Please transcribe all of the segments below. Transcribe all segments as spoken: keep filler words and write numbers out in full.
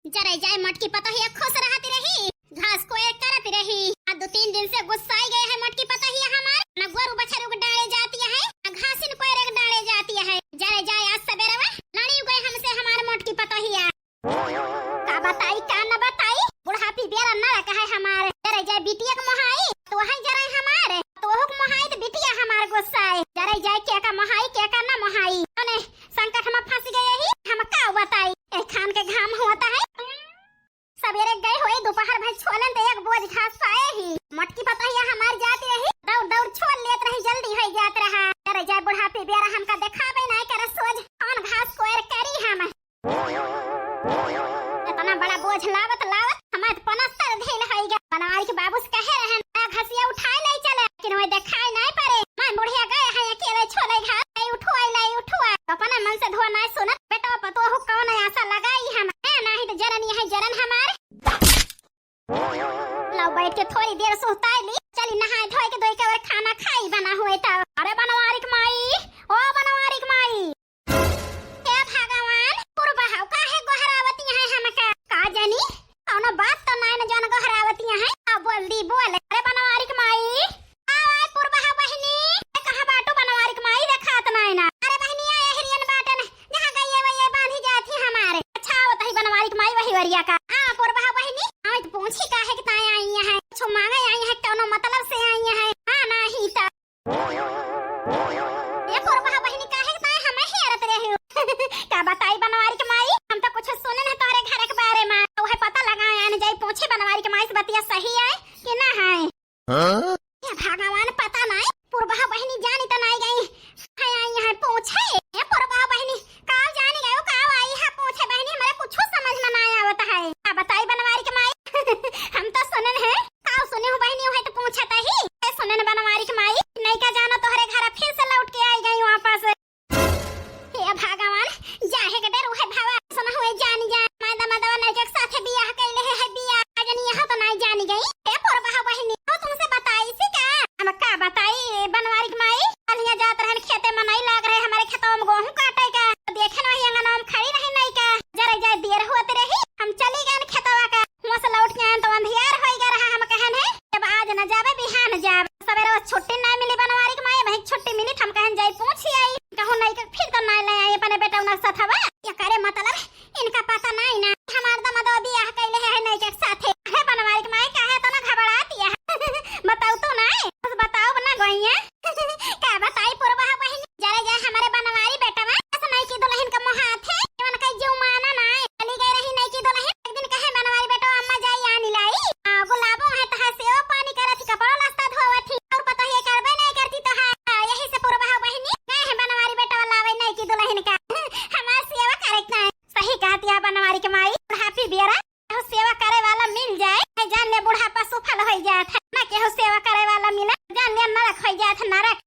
जरे जाए मोटकी पतोहिया खुश रहती रही, घास कोयर करत रही। आ दो तीन दिन से गुस्साई गए है मोटकी पतोहिया हमार। न गोरू बछरू के डाले जाती है, न घासिन कोयरे के डाले जाती है। जरे जाए आज सबेरवा लड़ी गए हमसे हमार मोटकी पतोहिया। का बताई का न बताई, बुढ़ापी बेरा नरक है हमार। जरे जाए बिटिया के मोहाई, तो वही जरे हमार, तो ओहू के मोहाई तो बिटिया हमार गुस्साए। जरे जाए के का मोहाई, के का न मोहाई। अने संकट में फंस गए ही, हम का बताई। ए खान के घाम होता है। सबेरे गए होई, दोपहर भर छोलन ते एक बोझ घास पाए ही। मोटकी पतोहिया हमार जाती रही, दौड़ दौड़ छोल लेत रही, जल्दी होई जात रहा। अरे जाए बुढ़ापे बेरा हमका देखावे नाय करे सोझ, कौन घास कोयर करी हम। इतना बड़ा बोझ लावत लावत हमार पनस्तर ढील होई गया। बनवारी के बाबू से कहे रहन, "आ घसिया उठाए ले चले," लेकिन वही देखाए नाय पड़े। मैं बुढ़िया गए हैं अकेले छोले घास, "नहीं उठुआ, नहीं उठुआ।" तो अपने मन से धुआ नाय सुनत, बेटा पतोहू कौन आशा लगाई हम। ए, नाही तो जनन यह जरन हमार। लो बैठ के थोड़ी देर सुहताई ली, चली नहाए धोए के दोई के और खाना खाई बना हुए तब। अरे बनवारिक माई, ओ बनवारिक माई। हे भगवान, पुरबहाव काहे गोहरावती हैं हमका? का जानी, कौनो बात तो नाय न जौन गोहरावती हैं। अब बोल दी बोल। अरे बनवारिक माई, आवा, पुरबहा बहिनी, ए, कहाँ बाटू बनवारिक माई, देखात नाय ना। अरे बहिनी, आ, ए हिरियन बाटन, जहाँ गइये वइये बांधी जात ही हमारे। अच्छा, आवत ही बनवारिक माई वही वरिया का। आ, पुरबहा बहिनी, हम तो पूछी काहे के ताय आई हैं, कुछ मांगे आई हैं, कौनो मतलब से आई हैं। हाँ, नाही त। ए, पुरबहा बहिनी, काहे के ताय हमें हेरत रहे हो? का बताई बनवारिक माई, हम तो कुछ सुने न तोहरे घर के बारे में। तो है पता लगा, आने जाई पूछे बनवारिक माई से बतिया सही है कि ना है। हाँ? हे भगवान, पता नाय, पुरबहा बहिनी जानी त नाय गई। है आई यहाँ पूछे। हे पुरबहा बहिनी, का जानी गयो, का आई है पूछे बहिनी, हमरे कुछ समझ में नाय आवत है। का बताई बनवारिक माई, हम तो सुनन है, का सुने हो बहिनी, वही तो पूछत ही। ए सुनन बनवारिक माई, नहीं का जानो तोहरे घर फिर से लौट के आई गई वापस। हे भगवान, जाहे के डर उहे भावा, सुना हुए जानी जा, मादा मादवा नैके के साथे बियाह कैले है, है बियाह, आ जानी यहाँ तो नाय जानी गई। हे पुरबहा बहिनी, तो तुमसे बताई सी का? हम का बताई, बनवारिक माई, कलिया जात रहन खेते में नाय लाग रहे, हमारे खेतवा में गोहूँ काटे का, तो देखे ना वही अंगनवा में खड़ी रही नाय का, जरे जाए देर होत रही, हम चली गए खेतवा का। हुआं से लौट के आएन तो अंधियार होई गए रहा। हम कहन है, "जब आज न जाबे, बिहान जाब।" सबेरे वो छुट्टी नाय मिली बनवारिक माई, वही छुट्टी मिली, हम कहन जाई पूछी आई। कहूँ नाय के फिर तो नाय ले आई अपने बेटा उनके साथ हवा। ये करे मतलब, इनका पता नाय ना, हमार दमाद बियाह कैले है नाय के साथे। हे बनवारिक माई, काहे तो ना घबराती है? बताओ तो नाय, बस बताओ ना गोइया। का बताई पुरबहा बहिनी, जरे जाए हमारे बनवारी बेटवा, बस नैकी दुलहिन का मोहात है, जवन कई जीव माना नाय। चली गई रही नैकी दुलहिन, एक दिन कहे बनवारी बेटवा, "अम्मा जाई आनी लाई।" आ, गुलाबो है तहा सेवा पानी करत ही, कपड़ा लत्ता धोवत ही, और पता ही करबे नाय करती तो है। आ, यही से पुरबहा बहिनी, गए हैं बनवारी बेटवा लावे नैकी दुलहिन का। हमार सेवा करे के नाय। सही कहती है बनवारी के माई, बुढ़ापी बेरा केहू सेवा करे वाला मिल जाए, है जान ले बुढ़ापा सुफल होई जात है, ना केहू सेवा करे वाला मिले, जान ले नरक होई जात है, नरक।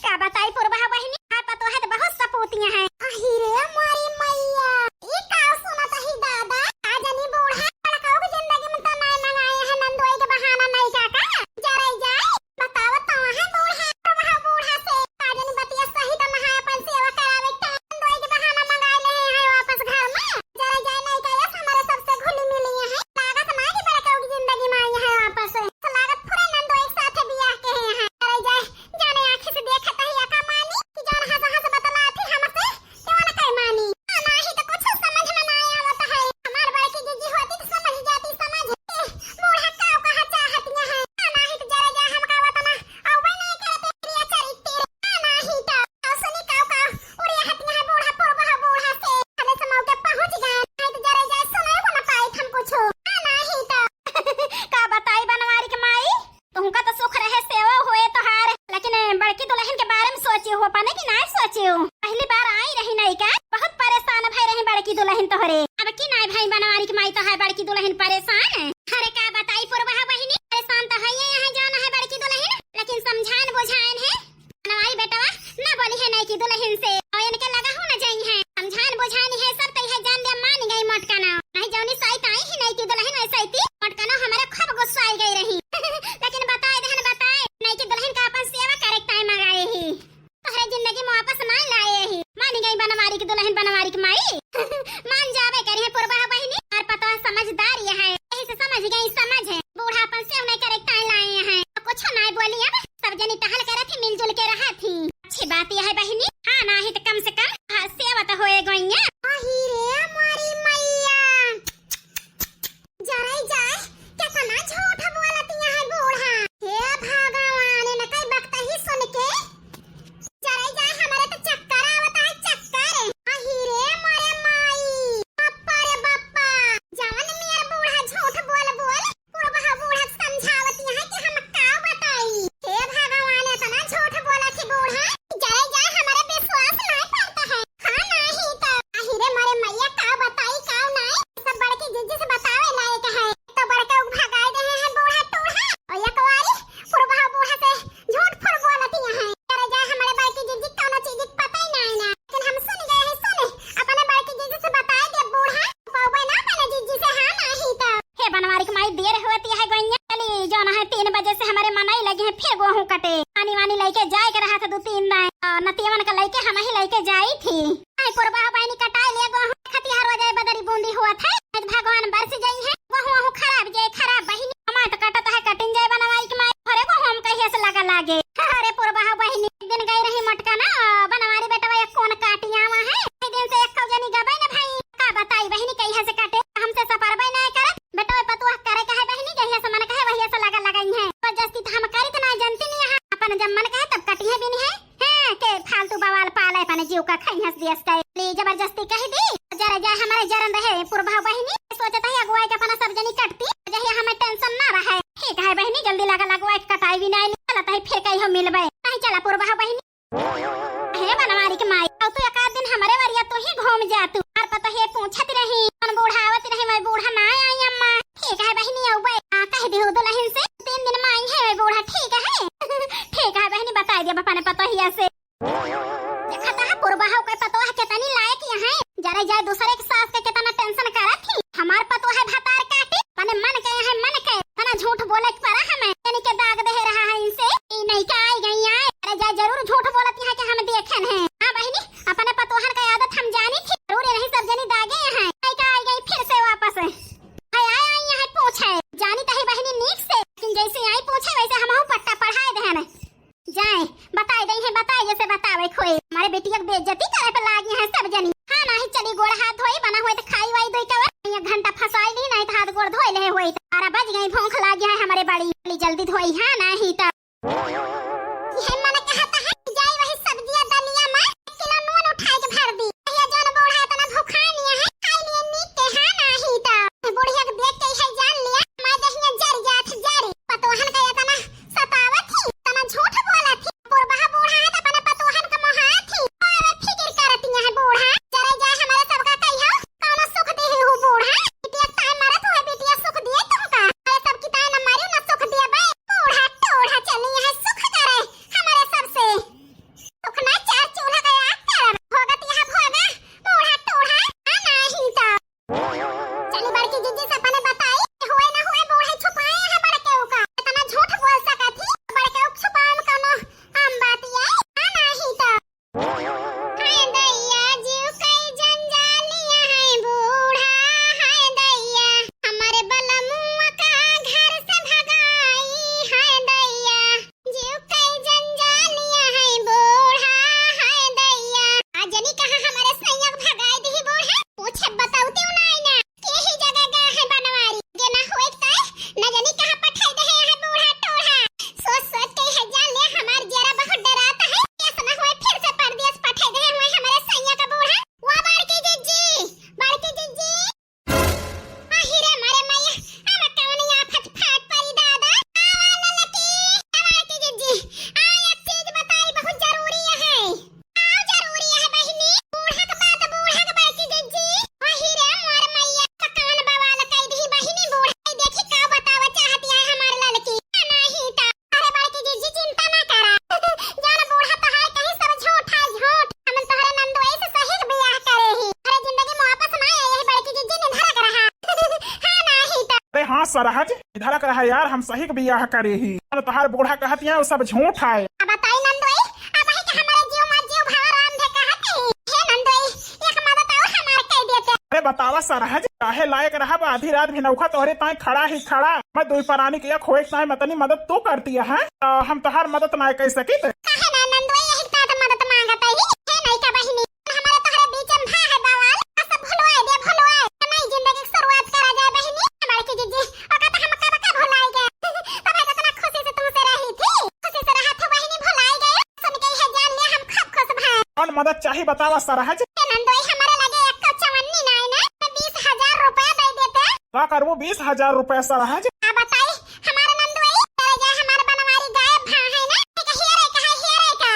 का बताई पुरबहा बहिनी, आ पतोह तो बहुत सपूतियां हैं। अही रे मोरी मैया, ई का सुनत ही दादा, आ जानी बूढ़ा, लड़काओ के जिंदगी में तो नाय मंगाए हैं, नंदोई के बहाना नाय का का, जरे जाए। बतावत तो है बूढ़ा, बूढ़ा, बूढ़ा से, का जानी बतिया सही तो ना है, अपन सेवा करावे के टाइम दोई के बहाना मंगाए ले हैं वापस घर में। जरा जाए नहीं का यस हमारे सबसे घुली मिली है। लागत ना कि बड़ा कहोगी जिंदगी में आई है वापस। तो लागत पूरे नंदो एक साथ बियाह के हैं। जरा जाए, जाने आँखें से देखत ही या का मानी कि जान हंस हंस बतला थी हमसे, क्यों ना कहे मानी। हाँ, नाही तो कुछ समझ में ना आवत है। हमार बड़की जीजी होती तो समझ जाती, समझ। ए, बूढ़ा काव कहा चाहतिया है। हाँ, नाही तो जरा जा हमका वतना अउबे नहीं करते प्रिय चरित्र। हाँ, नाही तो। और सुनी काव काव उड़िया हतिया है बूढ़ा पुरबहा बूढ़ा से। हले समझ के पहुँच गए। नाही तो जरा जा सुनाई को ना पाई हम कुछ। हाँ, नाही तो। का बताई बनवारी के माई? तुमका तो सुख रहे सेवा होए तोहार, लेकिन बड़की दुलहिन के बारे में सोची हो पाने कि नाय सोची हो? पहली बार आई रही नाय का, बहुत परेशान भई रही बड़की दुलहिन तोहरे। अब की नाय भई बनवारी के माई तो है बड़की दुलहिन परेशान। अरे का बताई पुरबहा बहिनी, परेशान तो है ये यहाँ जाना है बड़की दुलहिन, लेकिन समझान बुझान है। बनवारी बेटवा ना बोली है नाय की दुलहिन से, और इनके लगा हो न जाई है। समझान बुझान है सब तो यह जान दे मान गई मोटकना। नहीं जौनी साइत आई ही नाय की दुलहिन वैसे आई थी, मोटकना हमारे खूब गुस्सा आई गई रही। लेकिन बताए देहन बताए, नाय की दुलहिन का अपन सेवा करे के ताई मंगाए ही। तोहरे जिंदगी में वापस ना लाए ही। मान गई बनवारी की दुलहिन बनवारी की माई। मान जावे करी है पुरबहा बहिनी, और पतवा बनवारी के माई देर होती है गइया। चली, जौन है तीन बजे से हमरे मनई लगे हैं, फिर गोहूँ कटे। पानी वानी लइके जाए के रहा था दो तीन दाएं, और नतियवन का लइके हम ही लइके जाई थी। आई पुरबा बहिनी कटाई ले गोहूँ, खतिहार हो जाए, बदरी बूंदी हुआ था, आज भगवान बरस जाई है। गोहूँ वहूँ खराब जाए, खराब बहिनी, हमार तो कटत है, कटिन जाए बनवारी के माई। अरे गोहूँ हम कहिए से लगा लागे। अरे पुरबा बहिनी, एक दिन गई रही मोटका ना, बनवारी बेटवा एक कौन काटिया हुआ है, एक दिन से एक जनी गबे ना भाई, का बताई बहिनी, कहिए से काटे, हमसे सपरबे ना करे। बेटवा पतुआ करे कहे बहिनी, जहिया से मन कहे वहिया से लगा लगाई है। जबरदस्ती तो हम करी तो ना जनती नहीं है, अपन जब मन कहे तब कटी है भी नहीं है। हैं, के फालतू बवाल पाले, अपने जीव का खइहस दियस के। ली जबरदस्ती कह दी, जरा जा हमारे जरन रहे पुरभा बहिनी, सोचत है अगुवाई के अपना सब जनी कटती, जहिया हमें टेंशन ना रहे। ठीक है बहिनी, जल्दी लगा लगवाई के कटाई भी नहीं, चलत है फिर कहीं हो मिलबे। नहीं चला पुरभा बहिनी। हे बनवारी के माई, अब तू एक आध दिन हमरे वरिया तू ही घूम जा तू। और पता है पूछत रही, कौन बूढ़ा आवत रही, मैं बूढ़ा ना आई अम्मा। ठीक है बहिनी, अउबे। आ, कह दिहु दुलहिन से, तीन दिन में आई है बूढ़ा, ठीक है? ठीक है बहिनी, बताई देब अपने पतोहिया से। देखत है पुरबहू के पतोह केतनी लायक यहाँ, जरा जाए दूसरे के सास के केतना टेंशन करत ही। हमार पतोह है भतार काटी, अपने मन के यहाँ मन के, तना झूठ बोले के परा हमें, यानी के दाग दे रहा है इनसे, ई नहीं का आई गई आए, अरे जाए जरूर झूठ बोलत यहाँ के हम देखे हैं। हाँ बहिनी, अपने पतोहन का आदत हम जानी थी, जरूर यही सब जनी दागे यहाँ, नहीं का आई गई फिर से वापस। हाय, आय, आय, यहाँ पूछे। जानी तही बहिनी नीक से, लेकिन जैसे आई पूछे, वैसे हमहू पट्टा पढ़ाए देहन। जाए, बताए दई है, बताए जैसे बतावे खोए। हमारे बेटिया के बेइज्जती करे पे लागी है सब जनी। हाँ, नाही चली गोड़ हाथ धोई, बना हुए तो खाई वाई दोई कवर। एक घंटा फंसाई ली, नहीं तो हाथ गोड़ धोए ले हुए। बारह बज गई, भूख लागी है हमारे बड़ी। चली जल्दी धोई, हाँ, नाही तो। यह मन कहता है, जाई वही सब्जिया दलिया में एक किलो नून उठाए के भर दी। भैया जौन बूढ़ा इतना भुखान है, खाई लिए नीक के, हाँ, नाही तो। बुढ़िया के देख के है जान लिया, मैं दहिया जर जात जरी। पतोहन का इतना सतावत ही, इतना झूठ बोलत ही। पुरबहा बूढ़ा है तो अपने पतोहन का मोहात ही। और फिकिर करत ही है बूढ़ा, जरे जाए हमारे सबका कहियो, कौनो सुख देही हो बूढ़ा। बिटिया ताय मरत हुए बिटिया सुख दिए तुमका। अरे सब की ताय न मारी न सुख दिए बे। बूढ़ा टोढ़ा चली है सुख करे हमारे सबसे। सुख ना चार चूल्हा का आग करब। भोगत यहाँ भोगा, बूढ़ा टोढ़ा, आ नाही तो। चली बड़की जीजी से अपने बताई, हुए ना हुए बूढ़े छुपाए हैं बड़के का। इतना झूठ बोल सकत ही, बड़के छुपाए में कौनो आम बात ये, आ नाही तो। हाय दैया, जीव कई जंजालिया है बूढ़ा, हाय दैया, हमारे बलमुआ का घर से भगाई, हाय दैया। जीव कई जंजालिया है बूढ़ा, हाय दैया। आ जनी कहाँ हमारे सैया के भगाई दिही बूढ़ा। पूछे बताऊ ते उनाई ना। केही जगह गा है बनवारी। जे ना होए ताई, न जनी कहाँ पठाई दे है बूढ़ा टोढ़ा। सोच सोच के है जान ले हमार जेरा बहुत डराता है। ऐसा ना होए फिर से परदेस पठाई दे हुए हमारे सैया का बूढ़ा। वा बड़की जीजी, बड़की जीजी। आही रे मारे मैया, अब कवनी आफत फाट परी दादा। आवा ललकी, आवा की जिज्जी, आवा एक चीज बताई बहुत जरूरी है। आव जरूरी है बहिनी, बूढ़ा के बात बूढ़ा के बड़की जिज्जी। आही रे मारे मैया, पकान बवाल कई दी बहिनी बूढ़ा। देखी का बतावा चाहती है हमार ललकी। नहीं ता अरे बड़की जीजी चिंता ना करा। जान बूढ़ा तोहार कहीं सब झूठ है, झूठ। हम तोहरे नंदोई से सही के बियाह करे ही। अरे जिंदगी में वापस ना आए, यही बड़की जीजी निधरक रहा। हाँ नाही तो। अरे हाँ सरहज, निधरक रहा यार, हम सही के बियाह करे ही। और तोहार बूढ़ा कहत है वो सब झूठ है। अब बताई नंदोई, अब ही के हमारे जीव मार जीव भाव राम धे कहत ही। हे नंदोई, एक मदद और हमार कह देते। अरे बतावा सरहज, काहे लायक रहा आधी रात भी नौखा तोहरे ताई खड़ा ही खड़ा। मैं दुई परानी के एक होए ताई मतनी मदद तू करती है, तो हम तोहार मदद ना कर सकित। काहे ना नंदोई यही तात मदद मांगत ही। हे नैका बहिनी, हमारे तोहरे बीच में भा है बवाल, आ सब भुलवाए दे, भुलवाए। नई जिंदगी की शुरुआत करा जाए बहिनी। बड़की जीजी, ओका तो हम कब का भुलाई गए। तब इतना खुशी से तुमसे रही थी, खुशी से रहा था बहिनी, भुलाई गए। सुन के यह जान लिया हम खूब खुश भए। कौन मदद चाही बतावा सरहज? ए नंदोई, हमारे लगे एक चवन्नी नाई ना, मैं बीस हजार रुपया दे देते। का करबू बीस हजार रुपया सरहज? आ बताई, हमारे नंदोई, तेरे जा हमारे बनवारी गायब भा है ना, एक हेरे का है, हेरे का।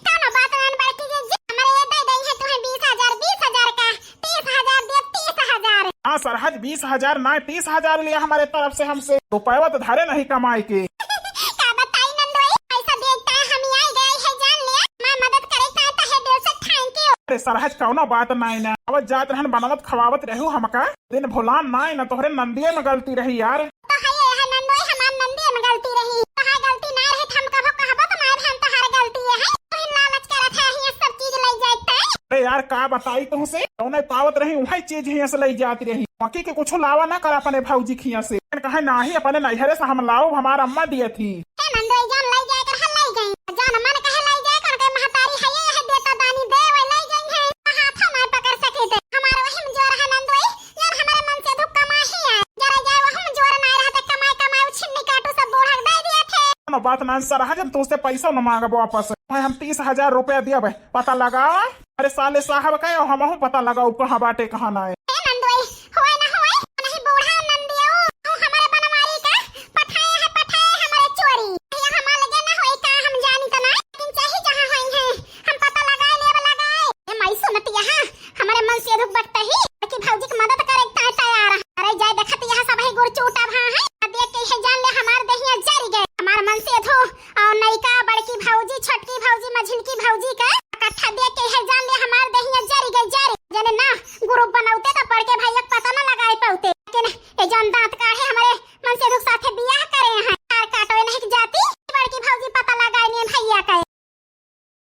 कौनो बात ना बड़की जीजी, हमारे ये दे दई है तुम्हें बीस हजार, बीस हजार का, तीस हजार दे, तीस हजार। हाँ सरहज, बीस हजार ना, तीस हजार लिया हमारे तरफ से हमसे, रुपया तो धरे नहीं कमाई के। का बताई नंदोई, पैसा देखता है हम आई गए है जान लिया, मैं मदद करे का तहे दिल से thank you। अरे सरहज कौनो बात नाई ना। आवत जात रहन, बनावत खवावत रहू हमका। दिन भुलान नाई ना, तोहरे नंदिये में गलती रही यार। तो है ये है नंदोई, हमार नंदिये में गलती रही। तो है गलती नाई रही, हम कभो कहबो तो नाई रहन तोहार गलती है। तू ही लालच करत है, हियां सब चीज लई जाए तै। अरे यार, का बताई तुमसे, जौने पावत रही, वही चीज हियां से लई जात रही। बाकी के कुछ लावा ना कर अपने भौजी खिया से। कहे नाही, अपने नैहरे से हम लाओ, हमार अम्मा दिए थी। ए नंदोई जान, लई जाए कर हल लई गई। जान मन कहे लई जाए कर, के महतारी है ये, यह देता दानी दे, वही लई गई है। हाथ ना पकड़ सके थे। हमारे वही में जोर है नंदोई, यार हमारे मन से दुख कमा ही है। जरा जाए वही में जोर ना रहते, कमाई कमाई उ छिन्नी काटू सब बूढ़ा दे दिए थे। कोनो बात ना सर, हजन तुझसे पैसा न मांगब वापस। मैं हम तीस हजार रुपया दिया बे, पता लगाओ। अरे साले साहब का, हमहू पता लगाओ कहाँ बाटे, कहाँ ना है। ए नंदोई, होए ना होए, नहीं बूढ़ा नंदियो, तू हमारे बनवारी का पठाए है, पठाए हमारे चोरी। ये हमारे लगे ना होए का, हम जानी तो ना, लेकिन चाही जहाँ होई है, हम पता लगाए लेब लगाए। ए माई सुनत यहाँ, हमारे मन से दुख बटता ही, कि भौजी की मदद करे ताय तैयार है। अरे जाए देखत यहाँ सब ही गुड़ चूटा भा है, अब देख के इहे जान ले हमार देहिया जरी गए, हमार मन से धो, और नईका बड़की भौजी, छोटकी भौजी, मझिनकी भौजी का कट्ठा देख के इहे जान ले हमार देहिया जरी